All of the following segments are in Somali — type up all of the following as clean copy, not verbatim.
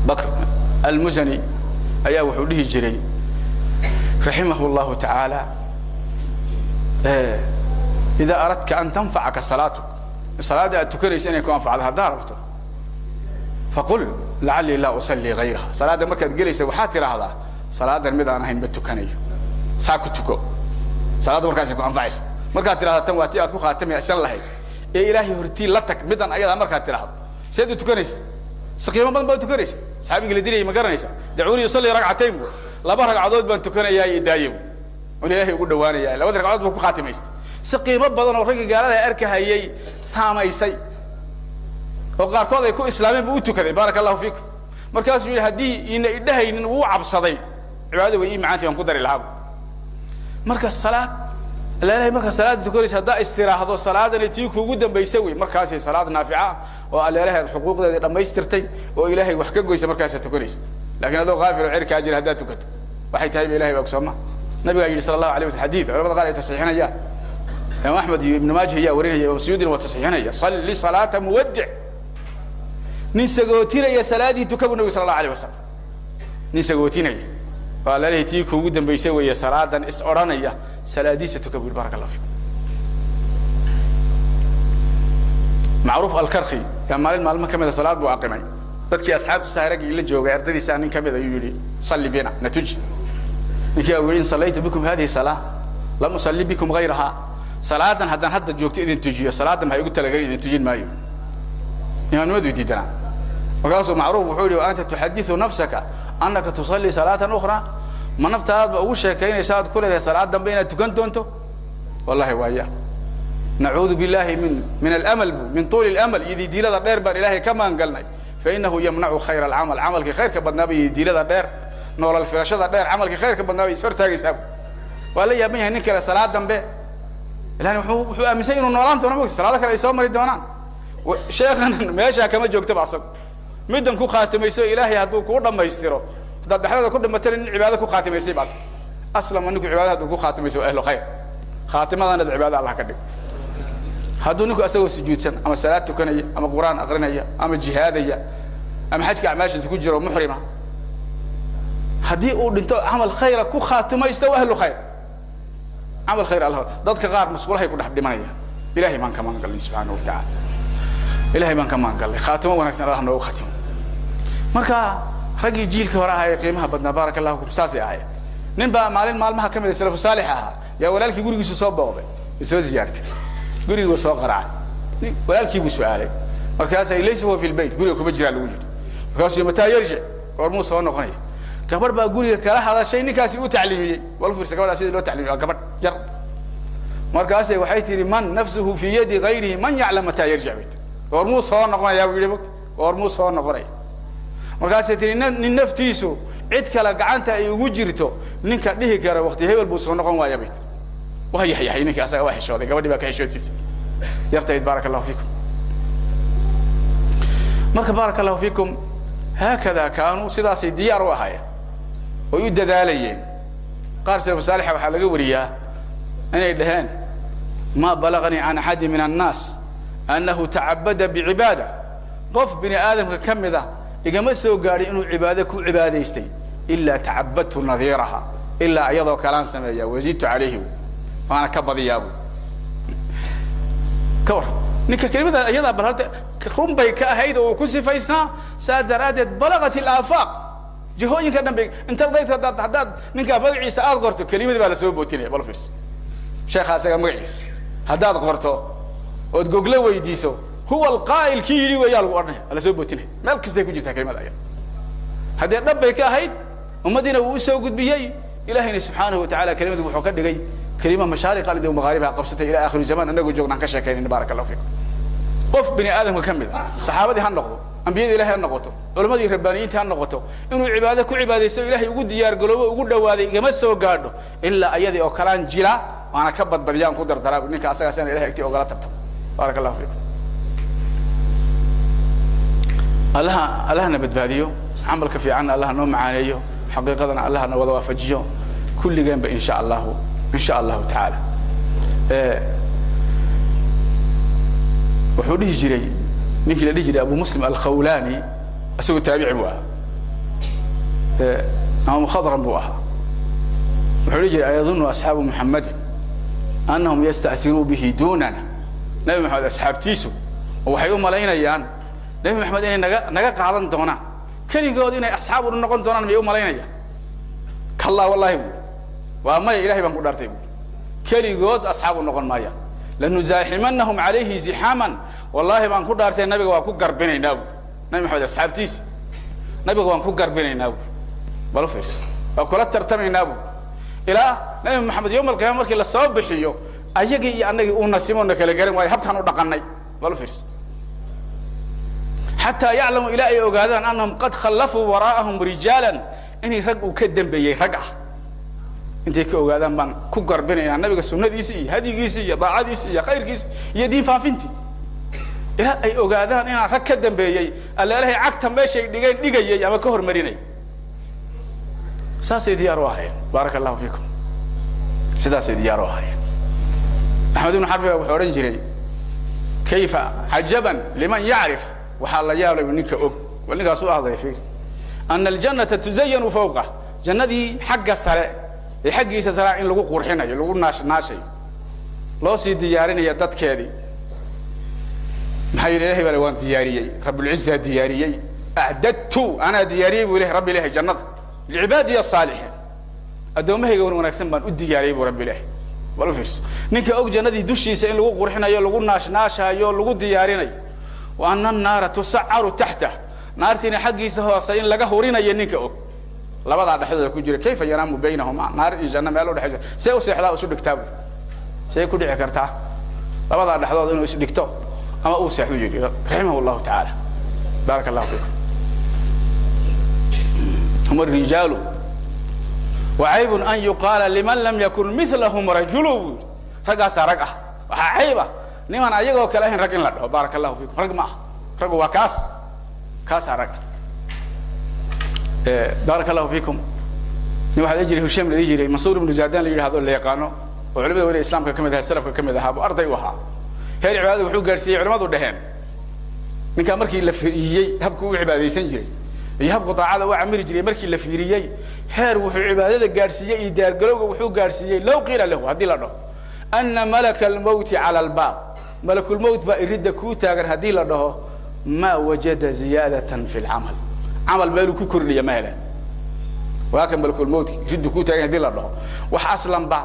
Bakr Almusani ayaa wuxuu dhihi jiray raximah اllahu tacaala, idaa aradka an tanfacaka salaatuk, salaadda aad tukanaysa inay ku anfacdo haddaa rabto, faqul lacallii laa usallii hayraha. Salaadda markaad gelaysa waxaad tidhaahdaa salaadan mid aan ahayn ma tukanayo, saa ku tuko, salaadda markaasay ku anfacaysa. Markaad tidhahda tan waa tii aad ku khaatamaysan lahayd ee ilaahay hortii la tag midan ayadaa, markaad tidhaahdo seed u tukanaysa, si qiimo badan baad tukanaysa. Saxaabigii la dilayay ma garanaysa? Dacuunii usalli ragcatayn bu, laba ragcadood baan tukanayaa iyo daaye bu, on ilaahay ugu dhawaanaya. Labada ragcadood buu ku khaatimaystay si qiimo badan oo raggii gaalada arkahayay saamaysay oo qaarkood ay ku islaameen buu u tukaday, baaraka allahu fiikum. Markaasuu yidhi haddii ina idhahaynin wuu cabsaday, cibaadada way ii macaantay, waan ku dari lahaaba. Marka salaad ilahay markaa salaada tukanaysa haddaa istiraahdo salaadani tii kuugu dambaysa wey, markaasay salaad naafica ah oo alleelaheed xuquuqdeedii dhammaystirtay oo ilaahay wax ka goysa markaasaa tukanaysa. Lakin adoo kaafir oo cirkaa jira haddaad tukato waxay tahay ba ilahay baa ogsooma. Nabigaa yidhi sala allahu alay waslam, xadiid culamada qaar ay tasxiixinayaan, Imaam Axmed iyo Ibnu Maaja ayaa warinaya, Imaam Suyuudina waa tasxiixinaya, salli salaata muwadic, nin sagootinaya salaadii tuka buu nabig sala allahu alayh wasalam. Nin sagootinaya oo alleelahay tii kuugu dambaysay weeye salaadan is odhanaya salaadiisa tuka bu yidhi, baraka allahu fiikum. Macruuf Alkarki yaa maalin maalmo ka mida salaad buu aqimay dadkii asxaabtiisa raggii la joogay ardadiisa nin ka mid ayuu yidhi salli bina natuji. Ninkii aa yidhi in sallaytu bikum hadihi salaa lam usalli bikum hayraha, salaadan haddaan hadda joogto idin tujiyo salaadan maxay ugu talagelin idin tujin maayo, imaamnimadu diidanaa. Markaasuu Macruuf wuxuu yidhi wa anta tuxadiثu nafsaka annaka tusallii salaatan ukhra, ma naftaadba ugu sheekaynaysa aad ku leedahay salaad dambe inaad tukan doonto? Wallahi waaya nacuudu billahi min alamal bu min tuuli alamal, iyo diilada dheer baan ilaahay ka magangalnay, fainahu yamnacu khayra alcamal, camalkii khayrka badnaaba iyo diilada dheer, noolal filashada dheer camalkii khayrka badnaa bay ishortaagaysaa. Waa la yaaban yahay nin kale salaad dambe ilan wuxuu aaminsan inuu noolaan doono, mogta salaado kale ay soo mari doonaan. Sheekhan meeshaa kama joogtaba asago middan ku khaatimayso ilaahay hadduu kuu dhammaystiro, haddaad dhexdada ku dhimatana nin cibaado ku khaatimaysay baad aslama. Ninku cibaada hadduu ku khaatimayso waa ahlu khayr, khaatimadana cibaada Allah ka dhig. Hadduu ninku asagoo sujuudsan ama salaad tukanaya ama qur-aan aqrinaya ama jihaadaya ama xajka acmaashiisa ku jiro muxrima haddii uu dhinto camal khayra ku khaatimaysto waa ahlu khayr, camal khayr allah. Dadka qaar masqulahay ku dhex dhimanayaan, ilahay baan ka magan galnay subxaanahu wa tacaala, ilahay baan ka magan galnay, khaatimo wanaagsan allah noogu khatimo. Marka raggii jiilkii hore ahaa ee qiimaha badnaa baaraka allahu fikum saasay ahaayeen. Nin baa maalin maalmaha ka mid a salafu saalix ahaa yaa walaalkii gurigiisu soo booqday, soo ziyaartay, guriguu soo qaracay, walaalkii buu su'aalay. Markaasay laysa huwa fi lbayt, guriga kuma jiraa lagu yidhi. Markaasuu mataa yarjic, goormuu soo noqonaya? Gabadh baa guriga kala hadashay ninkaasi u tacliimiyey, wal fiirsa gabadhaa sidii loo tacliimiyey, waa gabadh yar. Markaasay waxay tihi man nafsuhu fi yadi gayrihi man yaclam mataa yarjic bay tiri, goormuu soo noqonayaa buu yidhi, mogta goormuu soo noqonaya? Markaasay tihi nin naftiisu cid kale gacanta ay ugu jirto ninka dhihi kara waqti hebel buu soo noqon waaya bay tiri. Waa yaxyaxay ninkii asaga, waa xishooday, gabadhii baa ka xishoodsiisay yartayd, baaraka allahu fiikum. Marka baaraka allahu fiikum haakada kaanuu, sidaasay diyaar u ahaayeen oy u dadaalayeen. Qaar salafu saalixa waxaa laga wariyaa inay dhaheen ma balaganii can axadi min annaas annahu tacabada bicibaada, qof bini aadamka ka mid a igama soo gaadhay inuu cibaado ku cibaadaystay ilaa tacabadtu nadiiraha, ilaa iyadoo kalaan sameeya, wazidtu calayhi, waana ka badiyaabu. Ka war ninka kelimada iyadaa bal hadda run bay ka ahayd oo uu ku sifaysnaa, saa daraaddeed balagat alaafaaq, jihooyinka dhan bay internet haddaad ninkaa magaciisa aad qorto kelimadii baa lasoo bootinaya. Bal fiirso sheekha asaga magaciisa haddaad qorto ood goglo weydiiso, huwa alqaa'il kii yidhi weeyaa lagu odhanaya, waa lasoo bootinaya, meel kastay ku jirtaa kelimada ayada. Haddee dhab bay ka ahayd, ummaddiina wuu usoo gudbiyey, ilahayna subxaanahu watacala kelimadu wuxuu ka dhigay kelima mashaariq ardi wa maghaaribaha qabsatay ila aakhiru zaman annagu joognaan ka sheekaynayna, baaraka allahu fiikum. Qof bini aadamka ka mid a, saxaabadii ha noqdo, ambiyada ilahay ha noqoto, culammadii rabbaaniyiinta ha noqoto, inuu cibaado ku cibaadaysto ilahay ugu diyaar garoobo ugu dhawaaday igama soo gaadho ilaa ayadii oo kalaan jila waana ka badbadiyaan ku dardaraa ninka asagaasana ilahay agtii ogala tartamo, baaraka allahu fiikum. Allaha allahna badbaadiyo, camalka fiicanna allaha noo macaaneeyo, xaqiiqadana allaha na wada waafajiyo kulligeenba in sha allahu, in sha allahu tacaala. Wuxuu dhihi jiray ninkii la dhihi jiray Abu Muslim Alkhawlani, isagoo taabici buu ahaa. Ama mukhadram buu ahaa. Wuxuu dhihi jiray ayadunnu asxaabu Muxammadin annahum yasta'hiruu bihi duunana. Nabi Maxamed asxaabtiisu waxay u malaynayaan Nebi Maxamed inay naga qaadan doonaan, keligood inay asxaab u noqon doonaan miyay u malaynayaan? Kallaa wallahi buuri, waa maya, ilahay baan ku dhaartay buuri, keligood asxaab u noqon maayaan. Lanuzaaximanahum calayhi zixaaman, wallaahi baan ku dhaartay nabiga waan ku garbinaynaa buuri. Nabi Maxamed asxaabtiisa nabiga waan ku garbinaynaa buuri. Bal u fiirso, waa kula tartamaynaa buuri ilaa Nabi Maxamed yowma alqiyama markii lasoo bixiyo ayagii iyo annagii uu nasimo na kala garan waayo habkaan u dhaqannay. Bal u fiirso, xataa yaclamu ilaa ay ogaadaan annahum qad khallafuu waraa'ahum rijaalan, inay rag uu ka dambeeyey rag ah intay ka ogaadaan baan ku garbinaynaa nabiga sunnadiisi iyo hadyigiisi iyo daacadiisi iyo khayrkiisi iyo diin faafintii, ilaa ay ogaadaan inaan rag ka dambeeyey alleelahay cagta meeshay dhigeen dhigayay ama ka hormarinay. Saasay diyaar u ahaayeen, baaraka allahu fiikum, sidaasay diyaar u ahaayeen. Axmed ibnu Xarbi baa wuxuu odhan jiray kayfa cajaban liman yacrif, waxaa la yaabay ninka og, wal ninkaas u ahday fiir, ana aljannata tuzayanu fawqah, jannadii xagga sare ee xaggiisa sare in lagu qurxinayo, lagu naashnaashayo, loo sii diyaarinayo dadkeedii. Maxaa yidhi? Ilahay baa waan diyaariyey, rabbulcizaa diyaariyey, acdadtu anaa diyaariyey buu ilahay, rabbi ilahay jannada licibaadiy asaalixiin, addoommahayga wan wanaagsan baan u diyaariyey buu rabbi ilahay. Bal u fiirso ninka og jannadii dushiisa in lagu qurxinayo, lagu naashnaashaayo, lagu diyaarinayo, wa ana annaara tusacaru taxtah, naartiina xaggiisa hoose in laga hurinayo ninka og, labadaa dhexdooda ku jira, kayfa yanaamu baynahuma, naar iyo janno meel udhexaysa see u seexdaa isu dhigtaa bu, see ku dhici kartaa labadaa dhexdooda inuu isdhigto ama uu seexdu yidhi raximah llahu tacaala. Baaraka allahu fiikum. Hum arijaalu wacayb an yuqaala liman lam yakun milahum rajulu buu yidhi, raggaasaa rag ah, waxaa cayb ah niman ayagoo kale ahayn rag in la dhaho. Baaraka allahu fiikum. Rag ma ah, raggu waa kaas, kaasaa rag. Baaraka allahu fiikum. Nin waxaa la jiray Hushaim la dhihi jiray, Mansuur ibnu Zadan la yidhahdo, la yaqaano oo culimada weli islaamka ka mid ahaa, salafka ka mid ahaa, buu arday u ahaa. Heer cibaadada wuxuu gaarsiiyey culimadu dheheen ninkaa markii la fiiriyey habku u cibaadaysan jiray iyo habku daacada u camiri jiray, markii la fiiriyey heer wuxuu cibaadada gaadhsiiyey iyo diyaargarowga wuxuu gaadhsiiyey, low qiila lahu haddii la dhaho ana malaka almowti cala albaab, malakulmowt baa iridda kuu taagan haddii la dhaho, ma wajada ziyaadatan fi lcamal, camal meeluu ku kordhiya ma heleen. Waa kan malakulmowt iriddu kuu taagan haddii la dhaho, wax aslanba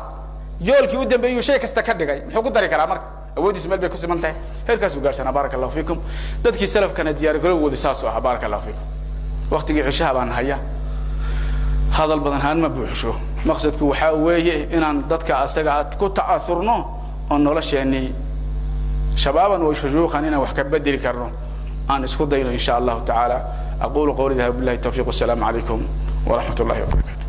yoolkii u dambeeyuu shay kasta ka dhigay, muxuu ku dari karaa marka? Awooddiisu meel bay ku siman tahay, heerkaasuu gaadhsanaa. Baaraka allahu fiikum. Dadkii salafkana diyaargarowgoodu saasuu ahaa. Baaraka allahu fiikum. Waktigii cishaha baan haya, hadal badan haan ma buuxsho. Maqsadku waxaa weeye inaan dadka asaga ku ta'aurno oo nolosheennii shabaaban wa shuyuukhan inaan wax ka bedeli karno aan isku dayno in sha allahu tacaala. Aqulu qawli dahab billahi tawfiq, wasalaamu calaykum waraxmat ullahi wabarakatu.